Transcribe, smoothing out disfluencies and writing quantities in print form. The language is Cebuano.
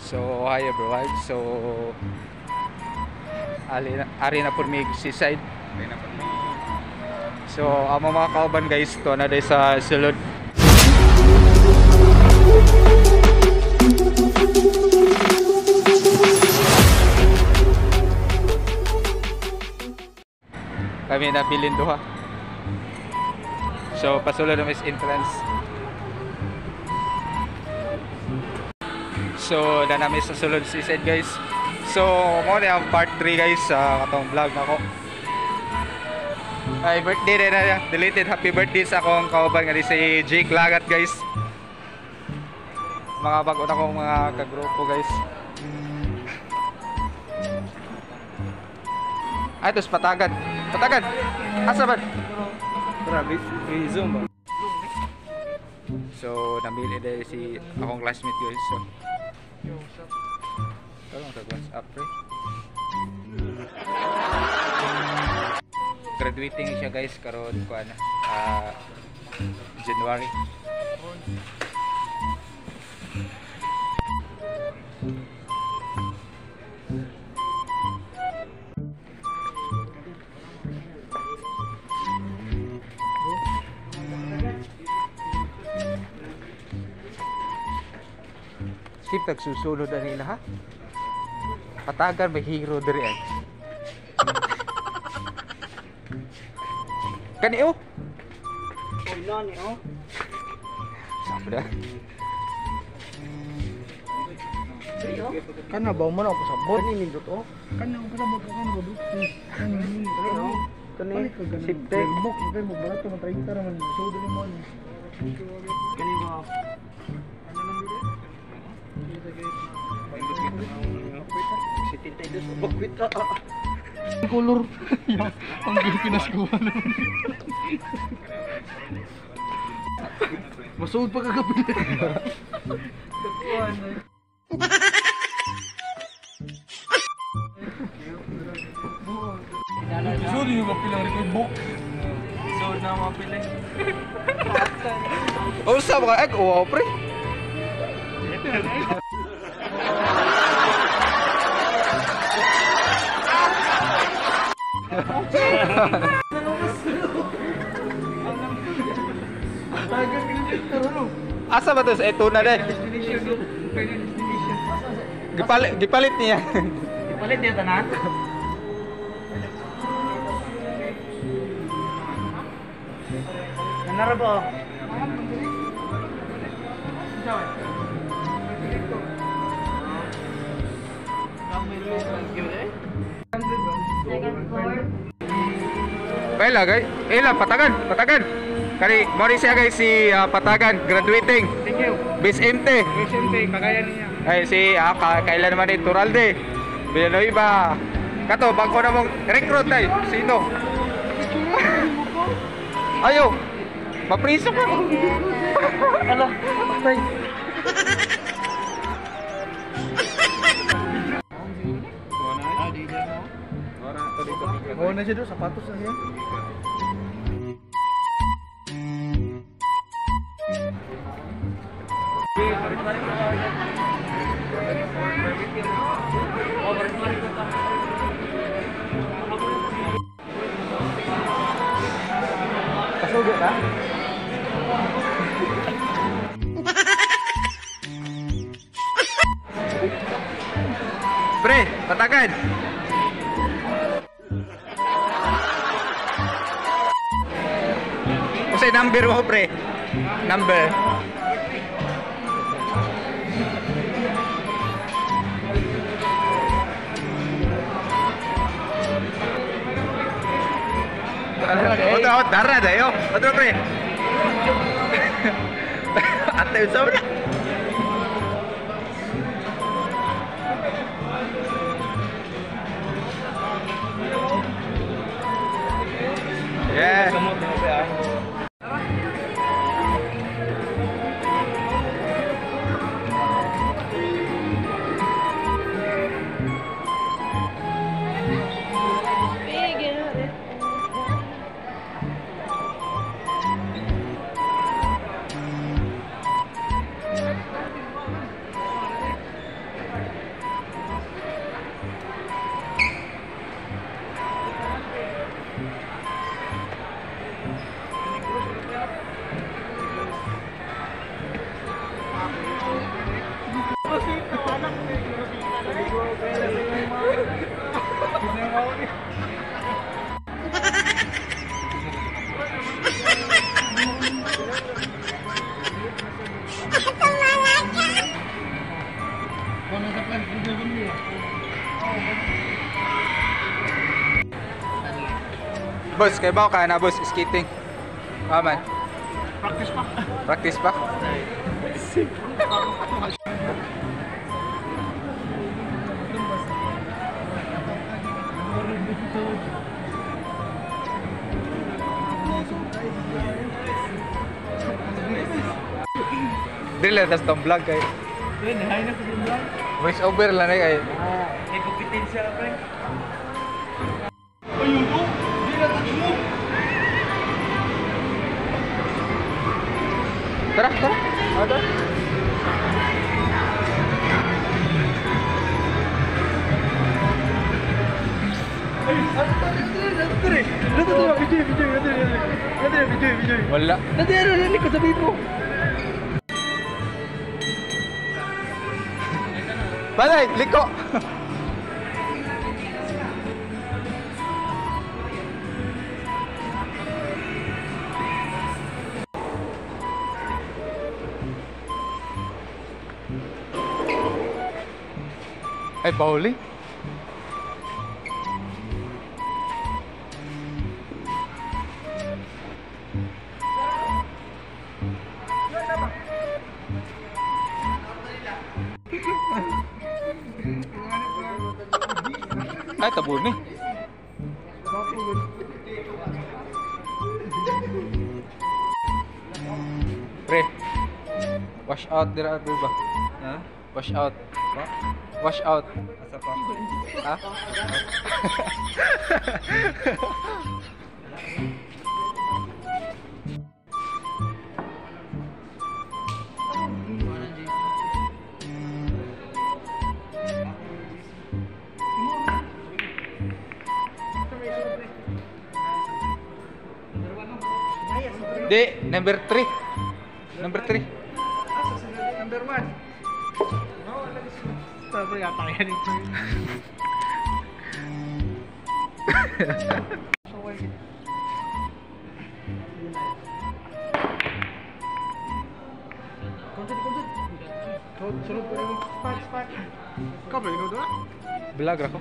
So hi everyone. So ari na por mi seaside. Ari na por mi. So amo mga kauban guys, to na day sa sulod. Kami nabilin duha. So pasulod na mis entrance. So na namin sa sulod seaside guys. So mo ni ang part 3 guys sa katong vlog nako. Ay birthday na deleted, happy birthday sa akong kauban nga si Jake Lagat guys. Mga bago na akong mga kagrupo guys. Ay tos patagan. Patagan. Asa ba? Grabe, zoom ba? So namili dahil si akong classmate guys. So tolong sa WhatsApp pre. Graduating siya guys karon kuan January. Sip tagsusulod ani ila ha. Patagan may hero diri ay. Kani oh. Oy ni oh. Sabda. Kana ba mo na ako sabot? Kani nindot oh. Kana ako sabot kana ba? Kani oh. Kani sipte book kay mo barato man 30 ra man sud ni mo ani. Kani ba? Color ang pinaskuhan naman. Masuod pa kagabi. Suod yung mapilang record book. Suod na mapili. Oh, sa mga egg, wow pre. Asa ba to? Ito na din. Gipalit niya. Gipalit niya tanan? Nanara ba? Baila guys, ila patagan, patagan. Kani mo rin siya guys si Patagan graduating. Thank you. Base MT. Base MT kagaya niya. Ay si kailan naman ni Turalde. Villanueva. Kato bangko na mong recruit ay sino? Ayo. Mapriso ka. Ala, patay. Oh, na siya doon, sapatos na siya. Pasugo ka? Pre, patagan! Kasi number mo pre. Number. Otro, darra dayo. Otro pre. Ate usab na. Yeah. Boss, kay ba ka na boss skating? Aman. Practice pa. Practice pa? Dili tas tong vlog kay. Voice over lang na kay. May kompetensya ka pre. Ayun to. Di na touch mo. Tara, tara. Tara. Ay, video. Wala. Nandito, ko sabihin mo. Balay, liko. Ay, bowling. Ay, tabo ni. Pre, wash out dira pre ba? Ha? Wash out. Pa? Wash out. Asa pa? Ha? Di, number 3. Number 3. Number 1. Sabi nga tayo nito. Sunod pa rin. Spot, spot. Ikaw ba, ikaw doon? Vlog ra ko.